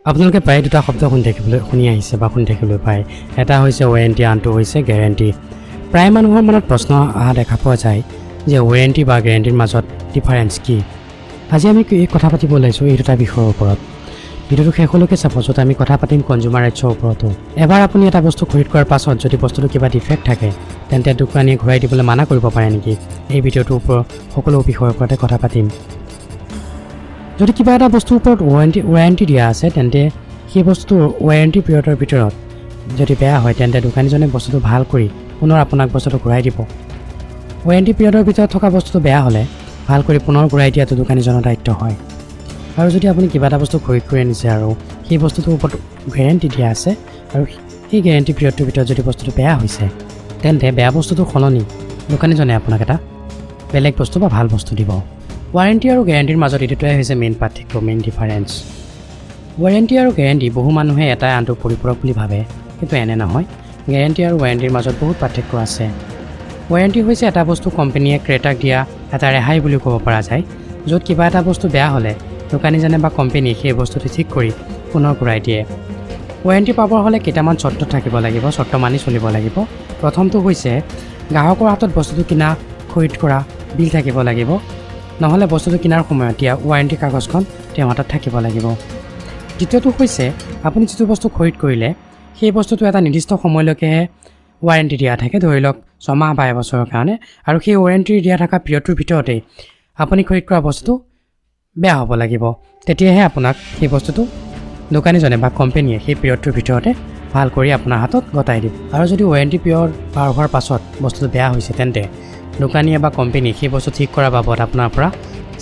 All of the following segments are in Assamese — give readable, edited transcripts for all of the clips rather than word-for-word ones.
আপোনালোকে প্ৰায় দুটা শব্দ শুনি আহিছে বা শুনি থাকিবলৈ পায়। এটা হৈছে ৱাৰেণ্টি, আনটো হৈছে গেৰেণ্টি। প্ৰায় মানুহৰ মনত প্ৰশ্ন অহা দেখা পোৱা যায় যে ৱাৰেণ্টি বা গেৰেণ্টিৰ মাজত ডিফাৰেঞ্চ কি। আজি আমি এই কথা পাতিব ওলাইছোঁ এই দুটা বিষয়ৰ ওপৰত। ভিডিঅ'টো শেষলৈকে চাব, য'ত আমি কথা পাতিম কনজিউমাৰ ৰাইটছৰ ওপৰতো। এবাৰ আপুনি এটা বস্তু খৰিদ কৰাৰ পাছত যদি বস্তুটো কিবা ডিফেক্ট থাকে, তেন্তে দোকানীয়ে ঘূৰাই দিবলৈ মানা কৰিব পাৰে নেকি? এই ভিডিঅ'টোৰ ওপৰত সকলো বিষয়ৰ ওপৰতে কথা পাতিম। যদি কিবা এটা বস্তুৰ ওপৰত ৱাৰেণ্টি দিয়া আছে, তেন্তে সেই বস্তুটো ৱাৰেণ্টি পিৰিয়ডৰ ভিতৰত যদি বেয়া হয়, তেন্তে দোকানীজনে বস্তুটো ভাল কৰি পুনৰ আপোনাক বস্তুটো ঘূৰাই দিব। ৱাৰেণ্টি পিৰিয়ডৰ ভিতৰত থকা বস্তুটো বেয়া হ'লে ভাল কৰি পুনৰ ঘূৰাই দিয়াটো দোকানীজনৰ দায়িত্ব হয়। আৰু যদি আপুনি কিবা এটা বস্তু খৰিদ কৰি আনিছে আৰু সেই বস্তুটোৰ ওপৰত গেৰেণ্টি দিয়া আছে আৰু সেই গেৰেণ্টি পিৰিয়ডটোৰ ভিতৰত যদি বস্তুটো বেয়া হৈছে, তেন্তে বেয়া বস্তুটোৰ সলনি দোকানীজনে আপোনাক এটা বেলেগ বস্তু বা ভাল বস্তু দিব। ৱাৰেণ্টি আৰু গেৰেণ্টিৰ মাজত এইটোৱে হৈছে মেইন পাৰ্থক্য, মেইন ডিফাৰেঞ্চ। ৱাৰেণ্টি আৰু গেৰেণ্টি বহু মানুহে এটাই আনটোৰ পৰিপূৰক বুলি ভাবে, কিন্তু এনে নহয়। গেৰেণ্টি আৰু ৱাৰেণ্টিৰ মাজত বহুত পাৰ্থক্য আছে। ৱাৰেণ্টি হৈছে এটা বস্তু কোম্পানীয়ে ক্ৰেতাক দিয়া এটা ৰেহাই বুলি ক'ব পৰা যায়, য'ত কিবা এটা বস্তু বেয়া হ'লে দোকানীজনে বা কোম্পানীয়ে সেই বস্তুটো ঠিক কৰি পুনৰ ঘূৰাই দিয়ে। ৱাৰেণ্টি পাবৰ হ'লে কেইটামান চৰ্ত থাকিব লাগিব, চৰ্ত মানি চলিব লাগিব। প্ৰথমটো হৈছে গ্ৰাহকৰ হাতত বস্তুটো কিনা, খৰিদ কৰা বিল থাকিব লাগিব, নহ'লে বস্তুটো কিনাৰ সময়ত দিয়া ৱাৰেণ্টি কাগজখন তেওঁৰ হাতত থাকিব লাগিব। দ্বিতীয়টো হৈছে আপুনি যিটো বস্তু খৰিদ কৰিলে, সেই বস্তুটো এটা নিৰ্দিষ্ট সময়লৈকেহে ৱাৰেণ্টি দিয়া থাকে, ধৰি লওক 6 মাহ বা এবছৰৰ কাৰণে, আৰু সেই ৱাৰেণ্টি দিয়া থকা পিৰিয়ডটোৰ ভিতৰতেই আপুনি খৰিদ কৰা বস্তুটো বেয়া হ'ব লাগিব। তেতিয়াহে আপোনাক সেই বস্তুটো দোকানীজনে বা কোম্পেনীয়ে সেই পিৰিয়ডটোৰ ভিতৰতে ভাল কৰি আপোনাৰ হাতত গতাই দিব। আৰু যদি ৱাৰেণ্টি পিৰিয়ড পাৰ হোৱাৰ পাছত বস্তুটো বেয়া হৈছে, তেন্তে দোকানীয়ে বা কোম্পেনীয়ে সেই বস্তু ঠিক কৰাৰ বাবদ আপোনাৰ পৰা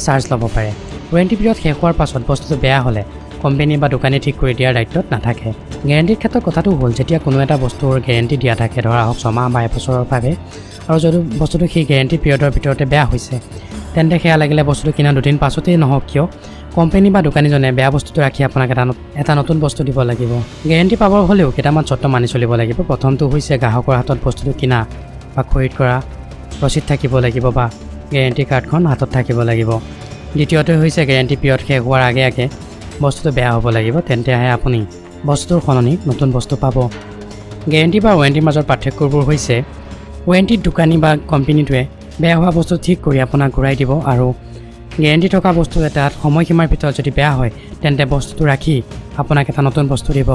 চাৰ্জ ল'ব পাৰে। ৱাৰেণ্টি পিৰিয়ড শেষ হোৱাৰ পাছত বস্তুটো বেয়া হ'লে কোম্পেনী বা দোকানীয়ে ঠিক কৰি দিয়াৰ দায়িত্বত নাথাকে। গেৰেণ্টিৰ ক্ষেত্ৰত কথাটো হ'ল, যেতিয়া কোনো এটা বস্তুৰ গেৰেণ্টি দিয়া থাকে, ধৰা হওক 6 মাহ বা এবছৰৰ বাবে, আৰু যদি বস্তুটো সেই গেৰেণ্টি পিৰিয়ডৰ ভিতৰতে বেয়া হৈছে, তেন্তে সেয়া লাগিলে বস্তুটো কিনা দুদিন পাছতেই নহওক কিয়, কোম্পানী বা দোকানীজনে বেয়া বস্তুটো ৰাখি আপোনাক এটা নতুন বস্তু দিব লাগিব। গেৰেণ্টি পাবৰ হ'লেও কেইটামান চৰ্ত মানি চলিব লাগিব। প্ৰথমটো হৈছে গ্ৰাহকৰ হাতত বস্তুটো কিনা বা খৰিদ কৰা ৰচিদ থাকিব লাগিব বা গেৰেণ্টি কাৰ্ডখন হাতত থাকিব লাগিব। দ্বিতীয়তে হৈছে গেৰেণ্টি পিৰিয়ড শেষ হোৱাৰ আগে আগে বস্তুটো বেয়া হ'ব লাগিব, তেন্তেহে আপুনি বস্তুটোৰ সলনি নতুন বস্তু পাব। গেৰেণ্টি বা ৱাৰেণ্টিৰ মাজৰ পাৰ্থক্যবোৰ হৈছে, ৱাৰেণ্টিত দোকানী বা কোম্পেনীটোৱে বেয়া হোৱা বস্তু ঠিক কৰি আপোনাক ঘূৰাই দিব আৰু গেৰেণ্টি থকা বস্তু এটাত সময়সীমাৰ ভিতৰত যদি বেয়া হয়, তেন্তে বস্তুটো ৰাখি আপোনাক এটা নতুন বস্তু দিব।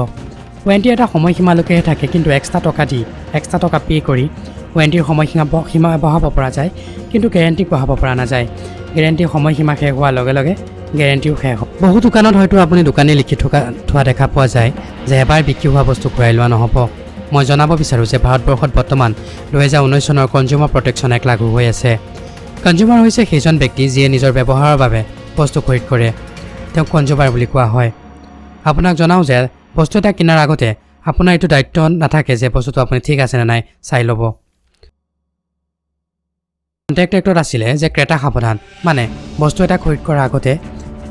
ৱাৰেণ্টি এটা সময়সীমালৈকেহে থাকে, কিন্তু এক্সট্ৰা টকা দি, এক্সট্ৰা টকা পে' কৰি ৱাৰেণ্টিৰ সময়সীমা সীমা বঢ়াব পৰা যায়, কিন্তু গেৰেণ্টিক বঢ়াব পৰা নাযায়। গেৰেণ্টিৰ সময়সীমা শেষ হোৱাৰ লগে লগে গেৰেণ্টিও শেষ হয়। বহু দোকানত হয়তো আপুনি দোকানী লিখি থোৱা দেখা পোৱা যায় যে এবাৰ বিক্ৰী হোৱা বস্তু ঘূৰাই লোৱা নহ'ব। মই জনাব বিচাৰোঁ যে ভাৰতবৰ্ষত বৰ্তমান 2019 চনৰ কনজিউমাৰ প্ৰটেকশ্যন এক্ট লাগু হৈ আছে। কনজিউমাৰ হৈছে সেইজন ব্যক্তি যিয়ে নিজৰ ব্যৱহাৰৰ বাবে বস্তু খৰিদ কৰে, তেওঁক কনজিউমাৰ বুলি কোৱা হয়। আপোনাক জনাওঁ যে বস্তু এটা কিনাৰ আগতে আপোনাৰ এইটো দায়িত্ব নাথাকে যে বস্তুটো আপুনি ঠিক আছে নে নাই চাই ল'ব। কণ্ট্ৰেক্ট এক্টত আছিলে যে ক্ৰেতা সাৱধান, মানে বস্তু এটা খৰিদ কৰাৰ আগতে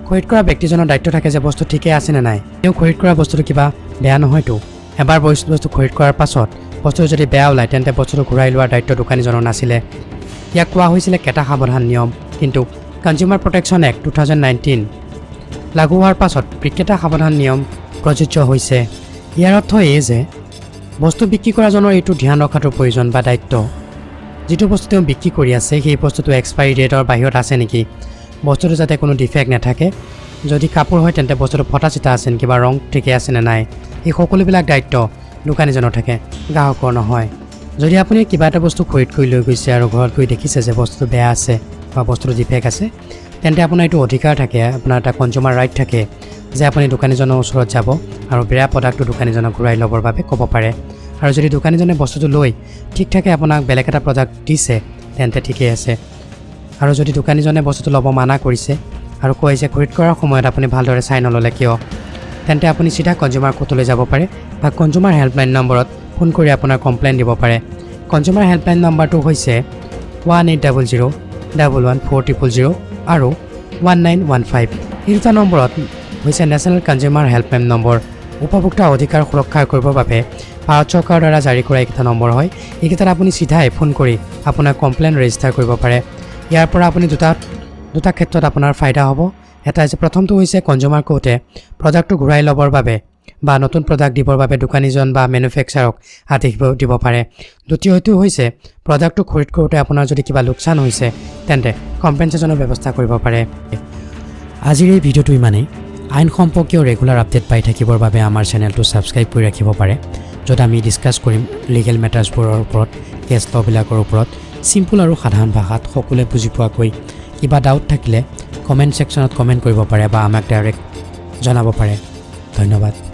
খৰিদ কৰা ব্যক্তিজনৰ দায়িত্ব থাকে যে বস্তু ঠিকে আছে নে নাই, তেওঁ খৰিদ কৰা বস্তুটো কিবা বেয়া নহয়তো। এবাৰ বস্তু খৰিদ কৰাৰ পাছত বস্তুটো যদি বেয়া ওলায়, তেন্তে বস্তুটো ঘূৰাই লোৱাৰ দায়িত্ব দোকানীজনৰ নাছিলে। ইয়াক কোৱা হৈছিলে ক্ৰেতা সাৱধান নিয়ম। কিন্তু কনজিউমাৰ প্ৰটেকশ্যন এক্ট 2019 লাগু হোৱাৰ পাছত বিক্ৰেতা সাৱধান নিয়ম প্ৰযোজ্য হৈছে। ইয়াৰ অৰ্থ এই যে বস্তু বিক্ৰী কৰাজনৰ এইটো ধ্যান ৰখাটো প্ৰয়োজন বা দায়িত্ব, যিটো বস্তু তেওঁ বিক্ৰী কৰি আছে, সেই বস্তুটো এক্সপায়াৰী ডেটৰ বাহিৰত আছে নেকি, বস্তুটো যাতে কোনো ডিফেক্ট নাথাকে, যদি কাপোৰ হয় তেন্তে বস্তুটো ফটা চিটা আছে নেকি বা ৰং ঠিকে আছে নে নাই, এই সকলোবিলাক দায়িত্ব দোকানীজনৰ থাকে, গ্ৰাহকৰ নহয়। যদি আপুনি কিবা এটা বস্তু খৰিদ কৰি লৈ গৈছে আৰু ঘৰত গৈ দেখিছে যে বস্তুটো বেয়া আছে বা বস্তুটো ডিফেক্ট আছে, তেন্তে আপোনাৰ এইটো অধিকাৰ থাকে, আপোনাৰ এটা কনজিউমাৰ ৰাইট থাকে যে আপুনি দোকানীজনৰ ওচৰত যাব আৰু বেয়া প্ৰডাক্টটো দোকানীজনক ঘূৰাই ল'বৰ বাবে ক'ব পাৰে। আৰু যদি দোকানীজনে বস্তুটো লৈ ঠিক ঠাকে আপোনাক বেলেগ এটা প্ৰডাক্ট দিছে, তেন্তে ঠিকেই আছে। আৰু যদি দোকানীজনে বস্তুটো ল'ব মানা কৰিছে আৰু কয় যে খৰিদ কৰাৰ সময়ত আপুনি ভালদৰে চাই নল'লে কিয়, তেন্তে আপুনি চিধা কনজিউমাৰ কোৰ্টলৈ যাব পাৰে বা কনজিউমাৰ হেল্পলাইন নম্বৰত ফোন কৰি আপোনাৰ কমপ্লেইন দিব পাৰে। কনজিউমাৰ হেল্পলাইন নম্বৰটো হৈছে 1800114000 আৰু 1915। এই দুটা নম্বৰত হৈছে নেশ্যনেল কনজিউমাৰ হেল্পলাইন নম্বৰ। উপভোক্তা অধিকাৰ সুৰক্ষা কৰিবৰ বাবে ভাৰত চৰকাৰৰ দ্বাৰা জাৰি কৰা এইকেইটা নম্বৰ হয়। এইকেইটাত আপুনি চিধাই ফোন কৰি আপোনাৰ কমপ্লেইন ৰেজিষ্টাৰ কৰিব পাৰে। ইয়াৰ পৰা আপুনি দুটা দুটা ক্ষেত্ৰত আপোনাৰ ফাইদা হ'ব। এটা হৈছে, প্ৰথমটো হৈছে কনজিউমাৰ কোৰ্টে প্ৰডাক্টটো ঘূৰাই ল'বৰ বাবে বা নতুন প্ৰডাক্ট দিবৰ বাবে দোকানীজন বা মেনুফেকচাৰক আদেশ দিব দিব পাৰে। দ্বিতীয়টো হৈছে প্ৰডাক্টটো খৰিদ কৰোঁতে আপোনাৰ যদি কিবা লোকচান হৈছে, তেন্তে কম্পেনচেশ্যনৰ ব্যৱস্থা কৰিব পাৰে। আজিৰ এই ভিডিঅ'টো ইমানেই। আইন সম্পৰ্কীয় ৰেগুলাৰ আপডেট পাই থাকিবৰ বাবে আমাৰ চেনেলটো ছাবস্ক্ৰাইব কৰি ৰাখিব পাৰে, য'ত আমি ডিছকাছ কৰিম লিগেল মেটাৰ্ছবোৰৰ ওপৰত, কেছ ল'বিলাকৰ ওপৰত চিম্পুল আৰু সাধাৰণ ভাষাত সকলোৱে বুজি পোৱাকৈ। কিবা ডাউট থাকিলে কমেণ্ট ছেকশ্যনত কমেণ্ট কৰিব পাৰে বা আমাক ডাইৰেক্ট জনাব পাৰে। ধন্যবাদ।